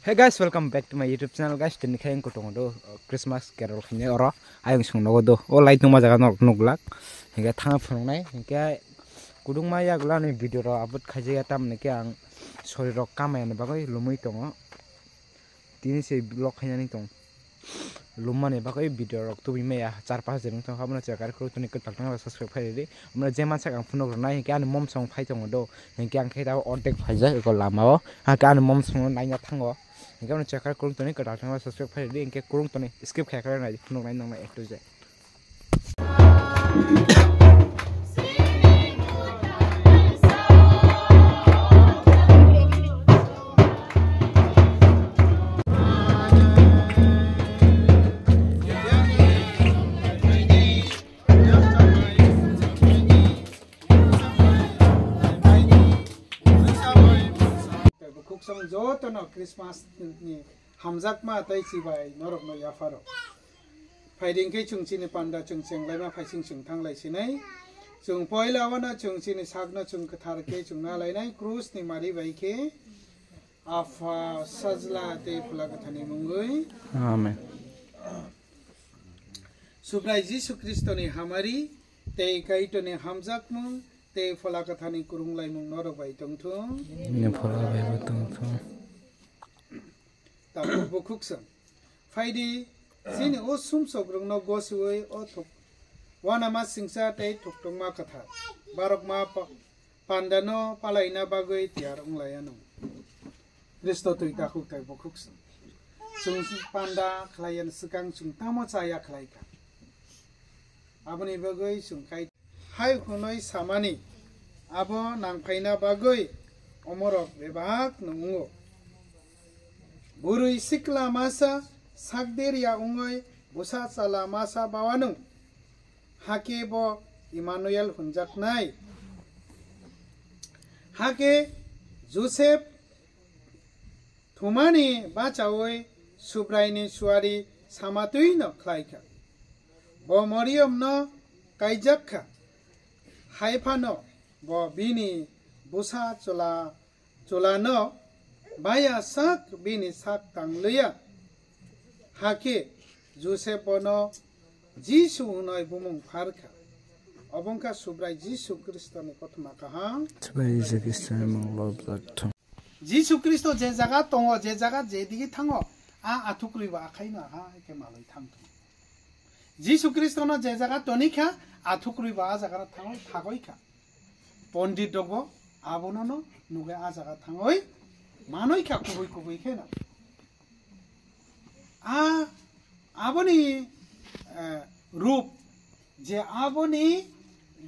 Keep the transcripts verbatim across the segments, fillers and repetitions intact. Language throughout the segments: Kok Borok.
Hey guys, welcome back to my YouTube channel guys. Tini khe ang kutung do, uh, Christmas carol khainai oro. Ayang sung nogo do. O light nungma jaga nok nuglak. Hingke thang phunuknai. Hingke kudungma yagula ni video ro upload khaijaya tamni khe ang sori rok kamaya ni bagwi lumui tongo. Tini se vlog khainani tong. Lummani bagwi video rok tubui maya char pas din wngtong. Abono chekar khuluk toni kwtal tang subscribe khai ridi. Omo je mansak ang phunuk rwnai hingke ani mom song phai tongo do. Hingke ang khe tabuk ordek phaijak eko lama o. Hake ani mom song naina thango. Hingke ano chekar khuluk toni kwtal tang subscribe khai ridi. Hingke khuluk toni skip khai khai nai phunuk nai nang na ek to je. Bukhuk song jotono Christmas ni hamjakma tei chibai norokno yapharo. Phaidi hwnkhe chwng chini panda chwng chenglaima phaising chwng thanglai sinai. Chwng poila wano chwng chini sakno chwng kwthar khe chwng nalainai krus ni mari bai khe Apha Sajla tei Phola Kwthani mungwi. Amen. Subrai Jisu Kristoni hamari tei Kaitorni hamjakmung tei Phola Kwthani kwrwnglaimung norok bai tongthung. Ni phola bai bo tongthung. Tabuk bukhuk song. Phaidi, chini o sumsokrokno gosiwi o thuk-, wanama singsa tei thuktwngma kwthar, barokma pa-, pandano palaina bagwi tiyar wnglaiyano. Khristo twi takhuk tei bukhuk song. Chwng panda khlaiya swkang chwng tamo chaya khlaikha. Aboni bagwi chwng khai hai hwnwi samani, abo nangphaina bagwi omorok bebak no wngo. Bwrwi sikla masa sakderia wngwi bwsa chala masa bawanung, hakhe bo Immanuel hwnjaknai. Hakhe Josep thumani bachaui Subraini suari samatwino khlaikha. Bo Mariamno kaijakha, hai phano bo bini bwsa chwla, chwlano baya sak bini sak tangliya. Hakhe Josep bono Jisu hwnwi bumung pharkha. Obo wngkha Subrai Jisu Khristoni kothoma kaham. Subrai Jisu Khristoni mung lobjak thung. Jisu Khristo je jaga tongo, je jaga je digi thango, a athukrwi bo akhai no ha khe malwi thang thung. Jisu Khristono je jaga tonikha, athukrwi bo a jaga thango, thagoi kha. Pondit rokbo abono no nugwi a jaga thangwi manwi kha kubui kubui kheno. A, aboni, eh, rup, je aboni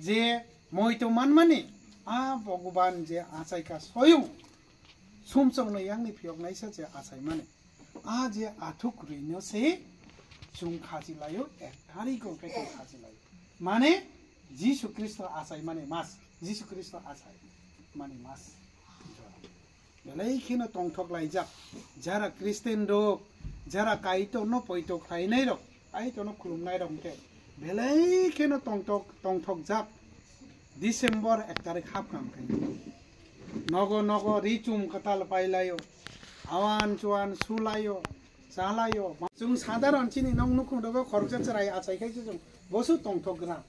je moito manmani, a Bhagwan je achaika soyung, sumsokno yangni phiyok naisa je achaimani. A je athuk rwino se chwng khachi laio, ek tarikh o khe chwng khachi laio. Mane Jisu Khristo achaimani mas, Jisu Khristo achaimani mas. Belai kheno tongthok laijak, jara Christian rok, jara Kaitorno poito khlainai rok, Kaitorno khulumnai rok hwnkhe belai kheno tongthok, tongthokjak. December ek tarikh hapkha hwnkhe nogo nogo ri chum kwtal pailaio, awan chuan sulaio, chalaio. Chwng sadharon chini nok nukhung rogo khoroksa chwrai achai khe chwng bosu tongthok gra.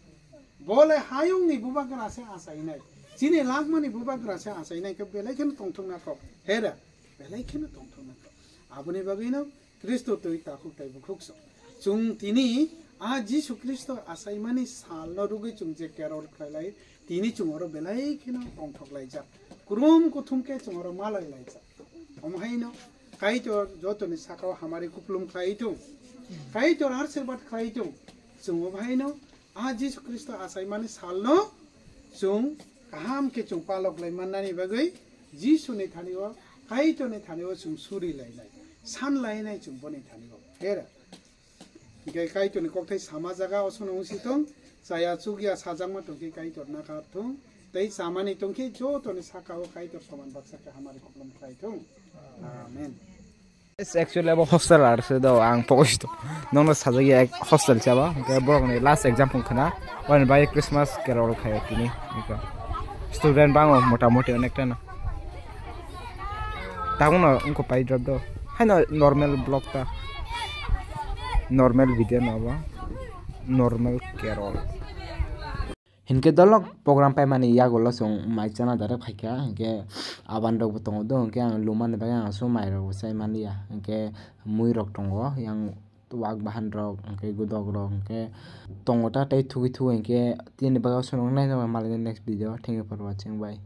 Bole hayungni bubagra se achainai. Chini langmani bubagra se achainai khe belai kheno tongthokna kok. Hera, belai kheno tongthokna kok. Aboni bagwino Khristo twi takhuk tei bukhuk song. Chwng tini a Jisu Khristo achaimani salno rwgwi chwng je keror khlailai, tini chwng oro belai kheno tongthok laijak. Krum kuthum khe chwng oro malai laijak. Omo haino Kaitor jotoni sakao hamari kuplum khlai thung. Kaitor asirwad khlai thung. Chwng omo haino a Jisu Khristo achaimani salno chwng kaham khe chwng palok lai mannani bagwi Jisuni thani o, Kaitorni thani o chwng suri lainai, san lainai chwng boni thani o. Hera. Hingke Kaitorni kokthai sama jaga, osono wngsi tong, chaya chukya sajakma tongkhe Kaitor nakar thung, tei chamani tongkhe jotoni sakao Kaitor soman baksa khe hamari kuplum khlai thung. Amen. Yes, actually abo hostel ar se do, ang pokos to. Nongno sajagya ek hostel chaba, hingke borokni last exam phung khna, wani bai Christmas carol khai tini, hingke student bango motamoti onekta no. Tabukno wngkha pai drop do. Haino normal vlog ta, normal video no ba, normal carol. Hinkhe dolok program paimani yagulo chwng mai chana direct phaikha, hinkhe aban rokbo tongo do, hinkhe ang lumani bagwi ang aswk mairokbo chai manliya, hinkhe muirok tongo yang wak bahan rok, hinkhe godok rok, hinkhe tongo ta tei thugwi thugwi, hinkhe tini bagwi aswk nai nai malai next video, thank you for watching, bye.